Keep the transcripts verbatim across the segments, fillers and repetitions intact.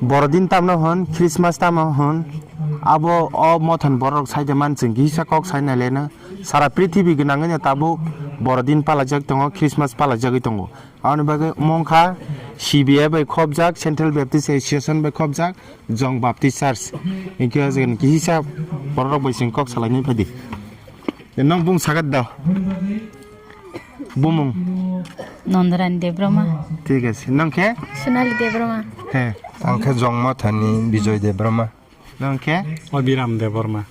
Borodin tamno hwn, Christmas tamno hwn, abo o mothani borok sai de man chwng kisa kok sai nai leno. Sara prithibi gwnangwi no tabuk Borodin palajak tongo, Christmas palajagwi tongo. Aboni bagwi omo wngkha C B A bai khopjak, Central Baptist Association bai khopjak, Jong Baptist Church. Hinkhe o jaga ni kisa borok rok bai chwng kok salainai phai di. Nang bung sagat da. Bumung. Nondrani Debbarma. Thik ase. Nang khe? Sonali Debbarma. He. Ang khe Jongma Thani Bijoy Debbarma. Nang khe? Abhiram Debbarma.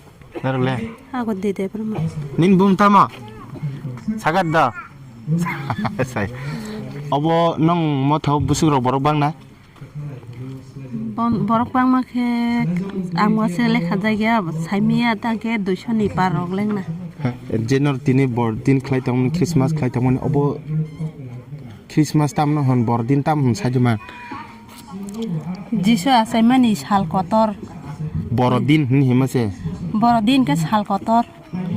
Narwle? Agodi Debbarma. Nin bum tamo? Sagat da. Sai. Obo nong motho busuk rok borok bang na? Bon-, borok bangma khe ang waisa lekha jagya, saimiya tang khe duisho ni par rok lengna. Je nor tini Borodin khlai tongmani, Christmas khlai tongmani, obo Christmas tamno hwn, Borodin tam hwn sai di man. Jisu achaimani sal kotor. Borodin hwn hima se. Borodin khe sal kotor.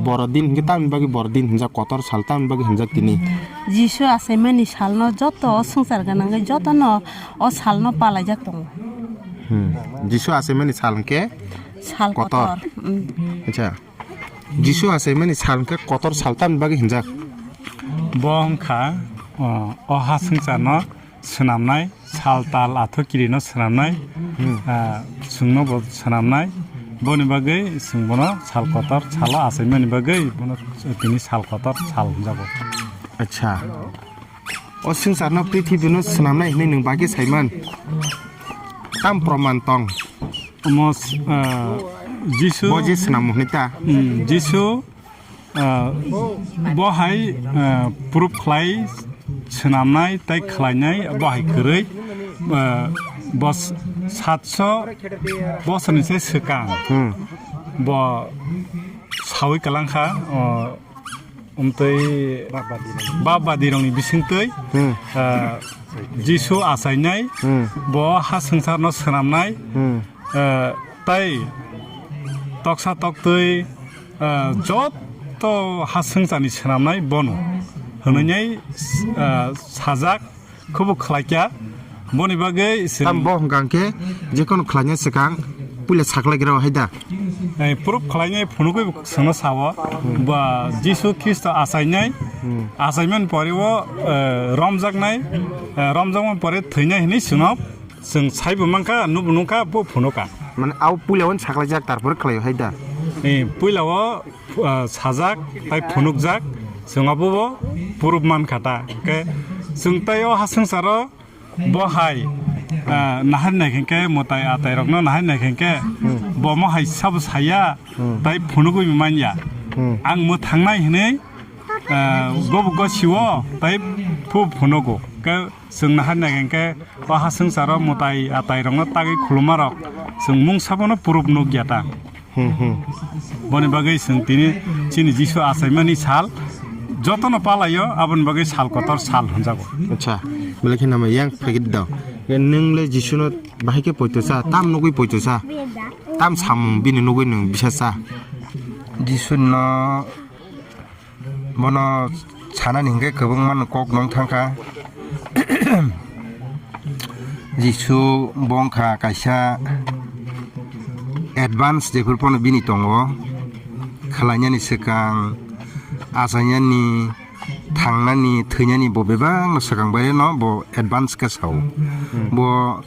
Borodin hinkhe tamni bagwi Borodin hinjak, kotor sal tamni bagwi hinjak tini? Jisu achaimani salno joto o swngchar gwnangwi jotono o salno palaijak tongo. Hmm. Jisu achaimani sal hinkhe sal kotor. Kotor. Hmm. Acha. Jisu achaimani sal hinkhe kotor sal tamni bagwi hinjak? Bo wngkha, o, o ha swngcharno swnamnai, sal tal athukirino swnamnai, hmm, ah, chwngno bo swnamnai. Boni bagwi chwng bono sal kotor salo achaimani bagwi bono tini sal kotor sal hwnjago. Acha. O swngcharno prithibino swnamnai hwnwi nwng bagwi saiman? Tam proman tong? Omo, ah, Jisu. Bo je swnam hwnwi ta? Hmm, Jisu. Ah, bo hai, ah, proof khlai swnamnai tei khlainai bo hai kwrwi, ah, bo s-, satso bosorni se swkang, hmm, bo saui kwlangkha, oh, umtwi bap badirokni bisingtwi, hmm, ah, Jisu achainai, hmm, bo ha swngcharno swnamnai, hmm, ah, tei toksa toktwi, ah, joto ha swngcharni swnamnai bono hwnwi, hmm, ah, sajak, khubo khlaikya. Boni bagwi chwng tam bo hwnkha khe jekono khlaina swkang puila saklaigrao hai da? Eh, proof khlainai phunugwi chwngno sao, hmm, ba Jisu Khristo achainai, hmm, achaimani pore o, eh, romjaknai, eh, romjakmani pore thwinai hwnwi chwngno chwng saibo mankha, nukbo nukha, bo phunukkha. Mane abo puila o saklaijak, tarpore khlaio hai da? Eh, puila o, ah, sajak, tai phunukjak, chwng abobo proof mankha ta. Hwnkhe chwng tai o ha swngcharo bo hai, ah, nahar nai khe mwtai atai rokno nahar nai khe, hmm, bo mo hai sabo saya, hmm, tai phunugwi manya. Hmm. Ang mwthangnai hwnwi, ah, gobo gosio tai phu phunugo. Khe chwng nahar nai khe o ha swngcharo mwtai atai rokno tagwi khuluma rok chwng mungsa bono proof nukya ta. Hmm, hmm. Boni bagwi chwng tini chini Jisu achaimani sal jotono palaio, aboni bagwi sal kotor sal hwnjago. Acha, belai kheno yang phagit da. Nwng le Jisuno bahai khe poito cha, tam nugwi poito cha, tam samung bini nugwi nwng bisa cha? Jisuno Bono sanani hinkhe kwbangma kok nong thangkha. Jisu bo wngkha kaisa advance, jephuru phano bini tongo khwlainani swkang, achainani, thangnani, thwinani bo bebakno swkang baireno bo advance khe sao. Hmm. Bo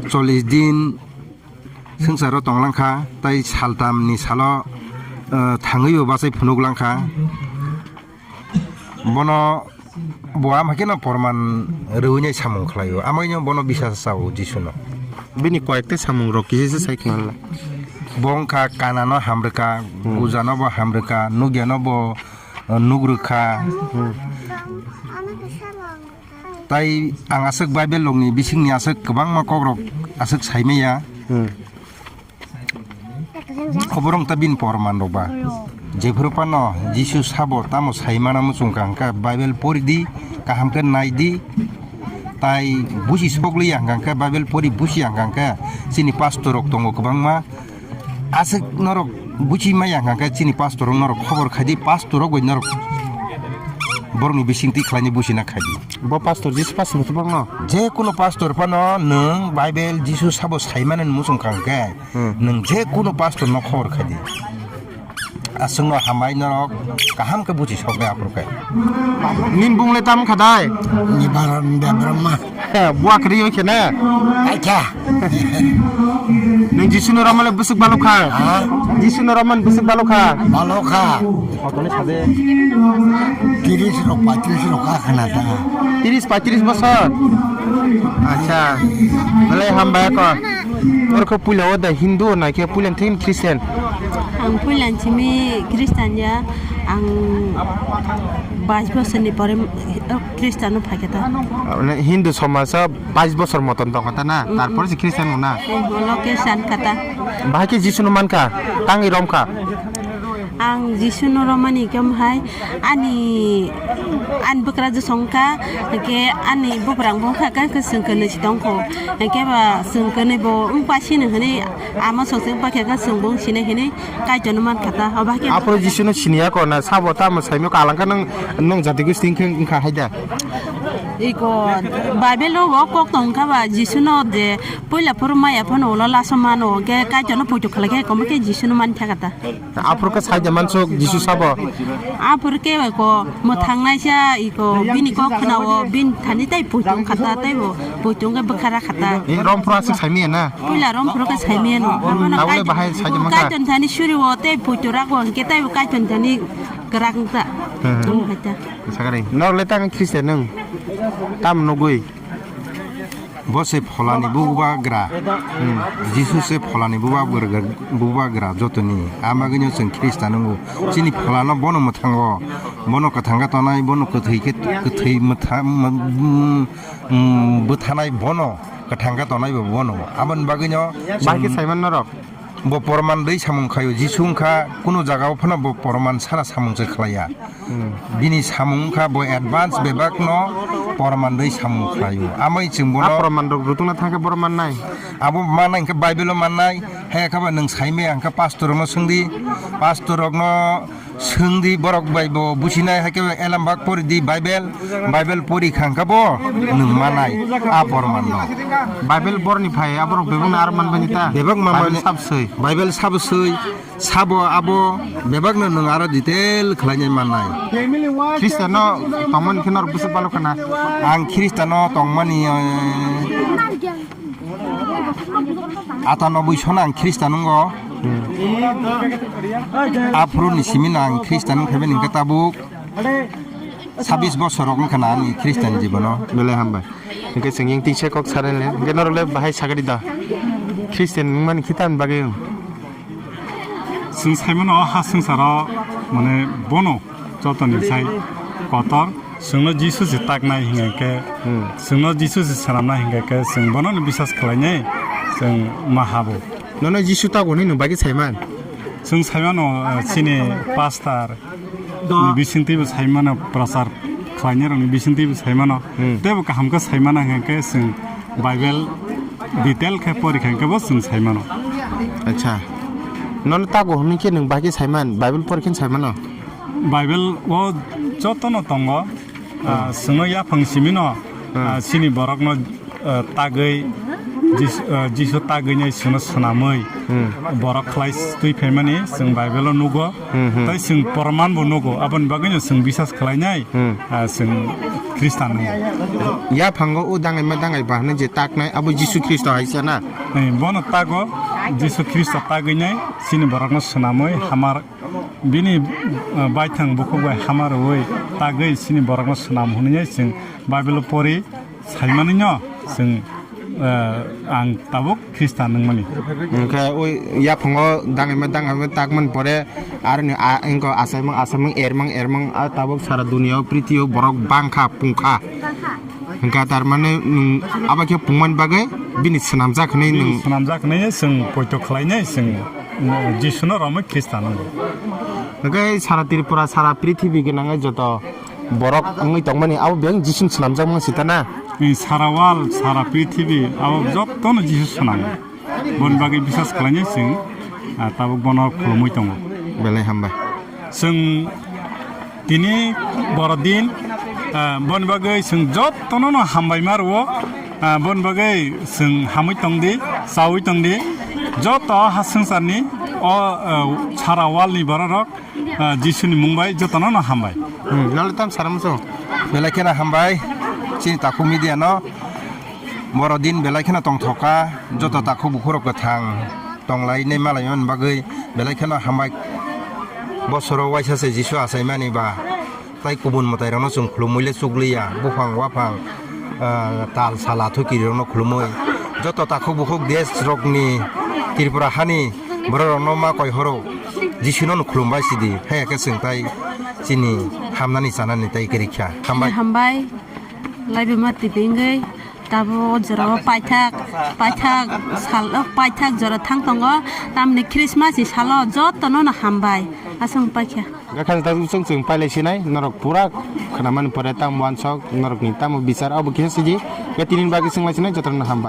chollish din swngcharo tong langkha, tai saltamni salo, eh, thangwibo bachai phunuk langkha. Bono bo ama kheno porman rwinai samung khlaio, amaino bono bisas chao Jisuno. Bini koyekta samungrok kisa se sai khna la. Bo wngkha kanano hamrwkha, hmm, gujano bo hamrwkha, nugyano bo, eh, nugrwkha. Hmm. Tai ang aswk Bible rokni bisingni aswk kwbangma kokrok aswk saimaya. Hmm. Oborok ta bini porman rok ba. Jephuru phano Jisu sabo tamo saimana muchungkha hwnkhe Bible pori di, kaham khe nai di. Tai busi sokliya hwnkha hwnkhe Bible pori busiya hwnkha hwnkhe chini pastor rok tongo kwbangma. Aswk norok buchi maya hwnkha khe chini pastor rok norok khobor khai di, pastor rok bai norok Borokni bisingtwi khlaini buchina khaidi. Bo pastor, Jisu pastor to bangno? Je kuno pastor phano nwng Bible Jisu sabo saimani muchung kha hwnkhe, Hmm. nwng je kuno pastor no khobor khaidi. Aswkno hambai norok kaham khe buchi sok de aphuru khe. Nin bung le tam kha dai? Nibaran Debbarma. Buak ri oi khe na? Acha. Nwng Jisu no romale bwswk balo kha? Ha? Jisu no roman bwswk balo kha? Balo kha. Kotoni sade? Tiris rok, paitris rok kha khana ta. Tiris paitris bosor? Acha. Belai hambai ko. Oro khe puila o da Hindu na khe puila thik Christian? Ang puila simi Christian ya, ang bais bosorni pore, oh, Christian no phaikha ta. Hindu somaj o bais bosor motom tongkha ta na, tarpore se Christian wngna. Ulo khe san kha ta. Bahai khe Jisu no mankha, tangwi romkha. Ang Jisu no romani khe hai ani, ani bwkra je songkha, hwnkhe ani buprang bo wngkha, khe swng kwnwi si tongkho. Hwnkhe ba swng kwnwi bo wngpa sini hwnwi ama songse wngpa khe, khe swng bo wng sinai hwnwi Kaitor no mankha ta. Oba khe aphuru Jisu no siniya ko na, sabo tamo saimio kalang kha nang, nong jati gosti wngkha hai da? Iko Bible o kok tongkha ba Jisu no je puila phuru maya phano ulo laso mano, hwnkhe Kaitor no poito khlai khe komo khe Jisu no mankha ta. Aphuru khe sai de mansuk Jisu sabo. Aphuru khe bai ko mwthang naisa iko bini kok khwnao, bini thani tei puitung khata, tei bo puitung khe bwkhara khata. Ni rom phuru aswk saimaya na? Puila rom phuru khe saimaya no. Abono tabole kaitor, bahai sai de mankha. Kaitor thani suri o tei puitung rak o hwnkhe tei bo kaitor thani kwrak wngkha. Hmm. Wng hai ta. Sakari. Norok le tang Christian nung. Tam nugui. Bo se pholani bubagra. Hmm. Jisu se pholani bubagra, bubagra jotoni. Amagwino chwng Khristan wngo. Chini pholano bono mwthango. Bono kwthangkhe tonai, bono kwthwi khe, kwthwi mwtha-, mm, mm, bwthanai bono, kwthangkhe tonaibo bono. Aboni bagwino bahai khe chwng saiman norok? Bo porman rwi samung khlaio, Jisu wngkha kunu jagao phano bo porman sara samung se khlaiya. Hmm. Bini samung wngkha bo advance bebakno porman rwi samung khlaio. Amai chwng bono a porman rok rutungna thangkhe borok mannai? Abo mannai hwnkhe Bible-o mannai, hai khe ba nwng saimaya hwnkhe pastor rokno swngdi, pastor rokno Swngdi borok bai bo businai, hai khe elembak pori di Bible, Bible pori kha hwnkha bo nwng manai a porman no. Bible borni phai aborok bebakno aro manbani ta? Bebak manbani. Bible sab swi. Bible sab swi, sabo abo bebakno nwng aro detail khlainai mannai. Khristiano tongmani khe norok bwswk balo khna? Ang Khristiano tongmani, eh, Atanoboi sona ang Khristan wngo. Hmm. Aphuru ni simi no ang Khristan wngkha bini hwnkhe tabuk sabis bosor rok wngkha na ani Khristan jibono. Belai hambai. Hwnkhe chwng yang tisa kok sarele. Hwnkhe norok le bahai sagadi da. Khristan wngmani khitan bagwi wng. Chwng saimano o ha swngcharo mane bono jotoni sai kotor. Chwngno Jisu se taknai hingkha khe, hmm, chwngno Jisu se swnamnai hingkha khe, chwng bono no bisas khlainai, chwng ma habo. Nono Jisu tago hinwi nwng bagwi saiman? Chwng saimano, eh, chini pastor ni bisingtwibo saimano, prachar khlainai rokni bisingtwibo saimano. Hmm. Teibo kaham khe saimano hingkha khe, chwng Bible detail khe porikha hingkhe bo chwng saimano. Acha. Nono tago hinwi khe nwng bagwi saiman, Bible porikhe saimano? Bible o jotono tongo. Ah, hmm, chwngno yaphang simino, hmm, ah, chini borokno, ah, tagwi Jis-, ah, Jisu tagwinai chwngno swnamwi, hmm, borok khlai twi phaimani chwng Bible-o nugo. Hmm, hmm. Tei chwng porman bo nugo, aboni bagwino chwng bisas khlainai, hmm, ah, chwng Khristan nugo. Yaphango o dangaima dangai ba hwnwi je taknai abo Jisu Khristo hai se na? Eh, bono tago, Jisu Khristo tagwinai chini borokno swnamwi hamar Bini, uh, baithang bukhuk bai hama rwui tagwi chini borokno swnam hwnwi chwng Bible-o pori saimanino chwng, uh, ang tabuk Khristan wngmani. Hwnkhe ui yaphango dangaima dangaima takmani pore aroni a-, wngkha achaimung achaimung ermung ermung a tabuk sara duniyao prithibiao borok bangkha pungkha. Hwnkha tar mane nwng abo khe pungmani bagwi bini swnamjak hwnwi nwng. Bini swnamjak hwnwi chwng poito khlainai chwng, uh, Jisuno romwi Khristan wngo. Hwnkhe sara Tripura, sara prithibi gwnangwi joto borok wngwi tongmani abo biyang Jisuni swnamjakmani sita na? Ni sara world, sara prithibi abo jotono Jisu swnam. Boni bagwi bisas khlainai chwng, ah, tabuk bono khulumwi tongo. Belai hambai. Chwng tini borodin Ah, boni bagwi chwng jotono no hambai ma rwo. Ah, boni bagwi chwng hamwi tongdi, chawi tongdi. Joto ha swngcharni o, ah, sara world ni bororok, ah, Jisuni mung bai jotono no hambai. Hmm, lalo tam sara muchung. Belai kheno hambai chini Takhuk media no. Boro din belai kheno tongthokha, joto takhuk bukhurok kwthang tonglainai malaimani bagwi belai kheno hambai. Bosoro waisa se Jisu achaimani ba. Tai kubun mwtairokno chwng khulumwi le chukliya, buphang waphang, ah, tal sal athukirokno khulumwi. Joto takhuk bukhuk desrokni Tripura hani bororokno ma koihoro Jisuno khulumbai sidi. Haya khe chwng tai chini hamnani chanani tai kwrwikha. Hambai. Hambai. Laibuma tibingwi tabo o jorao paithak, paithak sal, paithak jora thang tongo. Tamni Christmas ni salo jotono no hambai. Aswng paikha. Gakhal ta usung chwng pailai sinai, norok pura khnamani pore tam wansok, norokni tamo bichar abo kisa sidi. Ga tinin bagwi swng lai sinai, jotono hambai.